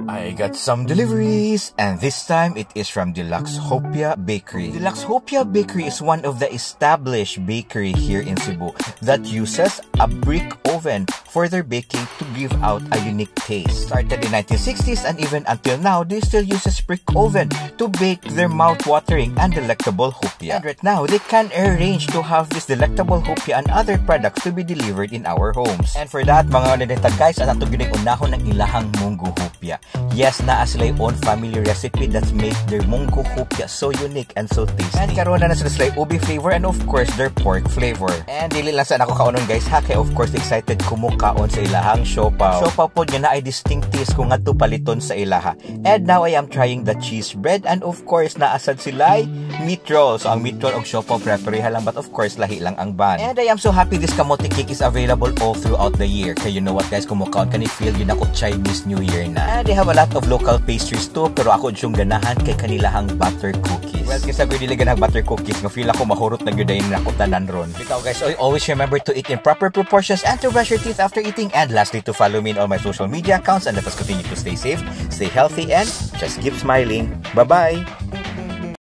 I got some deliveries, and this time it is from Deluxe Hopia Bakery. Deluxe Hopia Bakery is one of the established bakery here in Cebu that uses a brick oven for their baking to give out a unique taste. Started in 1960s and even until now, they still uses brick oven to bake their mouth-watering and delectable hopia. And right now, they can arrange to have this delectable hopia and other products to be delivered in our homes. And for that, mga nita guys, at ato gyud unahon ang ilahang munggo hopia. Yes, naa sila own family recipe that's made their munggo hopia so unique and so tasty. And karon na sila ubi flavor and, of course, their pork flavor. And dili lang sa nako kaonon, guys, ha, kay of course excited ko mo kaon sa ilahang siopaw. Siopaw pod nga naay distinct taste kung ngadto paliton sa ilaha. And now I am trying the cheese bread and, of course, naa sad sila meat roll. So ang meat roll og siopaw prepareha lang, but of course lahi lang ang bun. And I am so happy this kamote cake is available all throughout the year. Kay you know what, guys, kung mukaon kani, feel gyud nako Chinese New Year na. And they have a lot of local pastries too, pero ako yung ganahan kay kanilahang butter cookies. Well, kinsa gyud dili ganahang butter cookies nga feel ako mahurot na gyud na ako tanan ron. Bitaw guys, always remember to eat in proper proportions and to brush your teeth after eating, and lastly, to follow me in all my social media accounts, and let us continue to stay safe, stay healthy, and just keep smiling. Bye-bye!